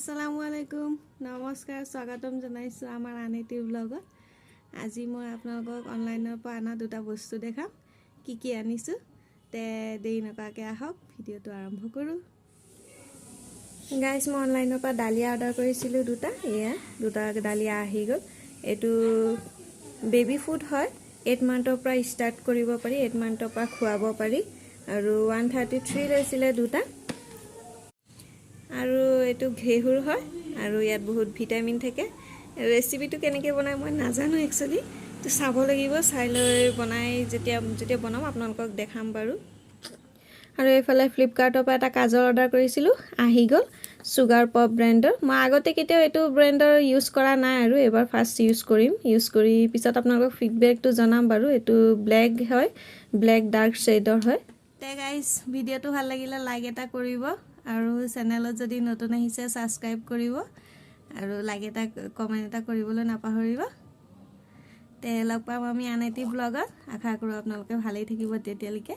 আসসালামু আলাইকুম, নমস্কাৰ, স্বাগতম জনাইছোঁ আমাৰ আন এটি ব্লগত। আজি মই আপোনালোকক অনলাইনৰ পৰা অনা দুটা বস্তু দেখাম, কি কি আনিছোঁ। তে দেৰি নকৰাকৈ আহক, ভিডিঅ'টো আৰম্ভ কৰোঁ। গাইজ, মই অনলাইনৰ পৰা ডালিয়া অৰ্ডাৰ কৰিছিলোঁ দুটা। এয়া দুটা ডালিয়া আহি গ'ল। এইটো বেবী ফুড হয়। 8 মান্থৰ পৰা ষ্টাৰ্ট কৰিব পাৰি, 8 মান্থৰ পৰা খুৱাব পাৰি আৰু 133 লৈছিলে দুটা। আৰু এইটো ঘেঁহুৰ হয় আৰু ইয়াত বহুত ভিটামিন থাকে। ৰেচিপিটো কেনেকৈ বনায় মই নাজানো একচুৱেলি, তো চাব লাগিব। চাই লৈ বনাই যেতিয়া যেতিয়া বনাম, আপোনালোকক দেখাম বাৰু। আৰু এইফালে ফ্লিপকাৰ্টৰ পৰা এটা কাজল অৰ্ডাৰ কৰিছিলোঁ, আহি গ'ল, চুগাৰ পপ ব্ৰেণ্ডৰ। মই আগতে কেতিয়াও এইটো ব্ৰেণ্ডৰ ইউজ কৰা নাই আৰু এইবাৰ ফাৰ্ষ্ট ইউজ কৰিম। ইউজ কৰি পিছত আপোনালোকক ফিডবেকটো জনাম বাৰু। এইটো ব্লেক হয়, ব্লেক ডাৰ্ক শ্বেডৰ হয়। তে গাইজ, ভিডিঅ'টো ভাল লাগিলে লাইক এটা কৰিব আৰু চেনেলত যদি নতুন আহিছে, ছাবস্ক্ৰাইব কৰিব আৰু লাইক এটা, কমেণ্ট এটা কৰিবলৈ নাপাহৰিব। তে লগ পাম আমি আন এটি ব্লগত। আশা কৰোঁ আপোনালোকে ভালেই থাকিব তেতিয়ালৈকে।